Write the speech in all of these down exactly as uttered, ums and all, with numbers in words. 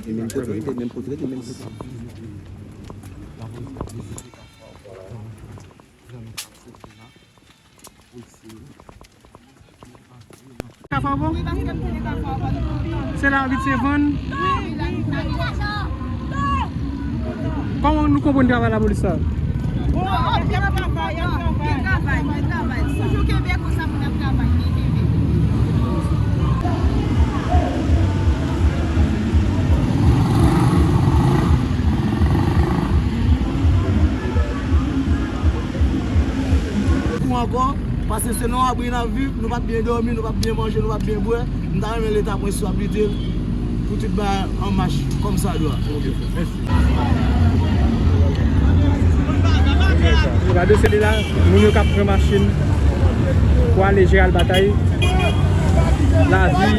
E menm kote rete, menm kote rete, menm kote. Kafou Bò? Se la abitye vann? Kòman nou konprann travay lapolis sa? Bon, y ap travay, y ap travay, y ap travay. Toujou kenbe konsa pou n ap travay, byen kenbe. Pou ankò, paske se nan labri n ap viv, nou p ap byen dòmi, nou p ap byen manje, nou p ap byen bwè. M ta renmen Leta pran responsabilite l pou tout bagay an mach kòmsadwa. Gade, se li la, moun yo k ap pran machin pou ale Jeral Batay. Lavi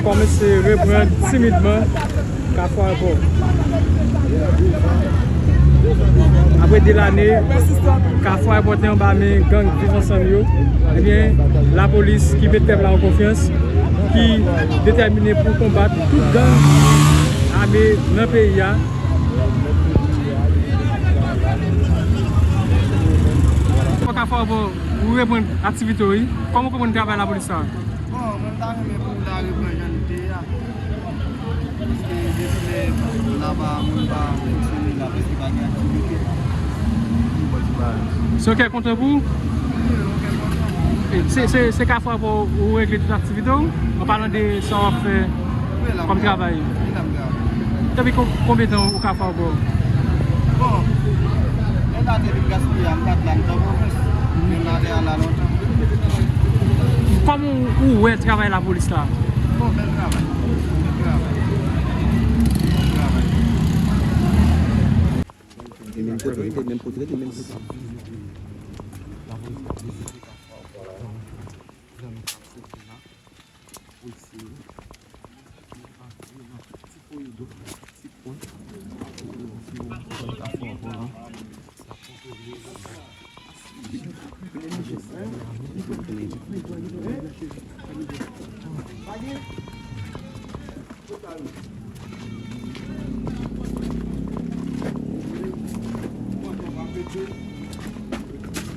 kòmanse reprann timidman Kafou Ayewopò. Apre de lane, Kafou Ayewopò te anba men gang Viv Ansanm yo. Ebyen, lapolis ki met pèp la an konfyans, ki detèmine pou konbat tout gang ame nan peyi a. Kafou Ayewopò, ou reprann aktivite w, wi. Kòman w konprann travay lapolis sa? Bon, mwen, m ta renmen pou la reprann jan l te ye a. Paske depi lè la pa, moun pa fonksyone, la prèske pa gen aktivite. Se yon kè kontan pou ou? Wi, yon kè kontan. E se, se, se Kafou Ayewopò ou regle tout aktivite w? An palan de sa w ap fè kòm travay. Wi, la m travay. Depi kon-, konbyen tan ou Kafou Ayewopò? Bon, men la te vin gaspiye a, m pa t la, m t an pwovens. Men m la te la lontan. Kòman ou, ou wè travay lapolis la? Bon, bèl travay. Bèl travay. Bèl travay. E menm kote rete, menm kote rete, menm kote.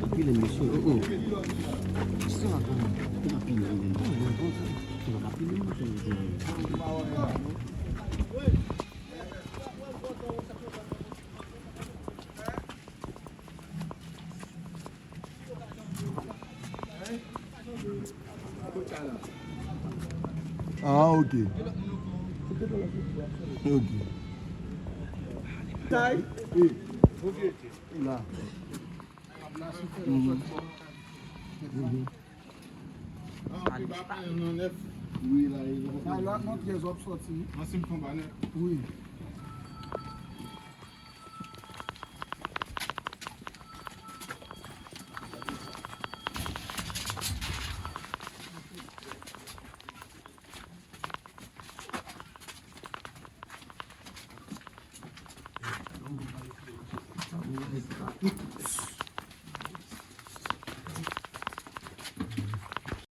Anpil mesye, oh, oh. Sa va, kòman? Anpil, anpil. Ah, ok. Ok. La. Mhm. Mhm. Wi, la, la, nan trèz w ap sòti. Wi.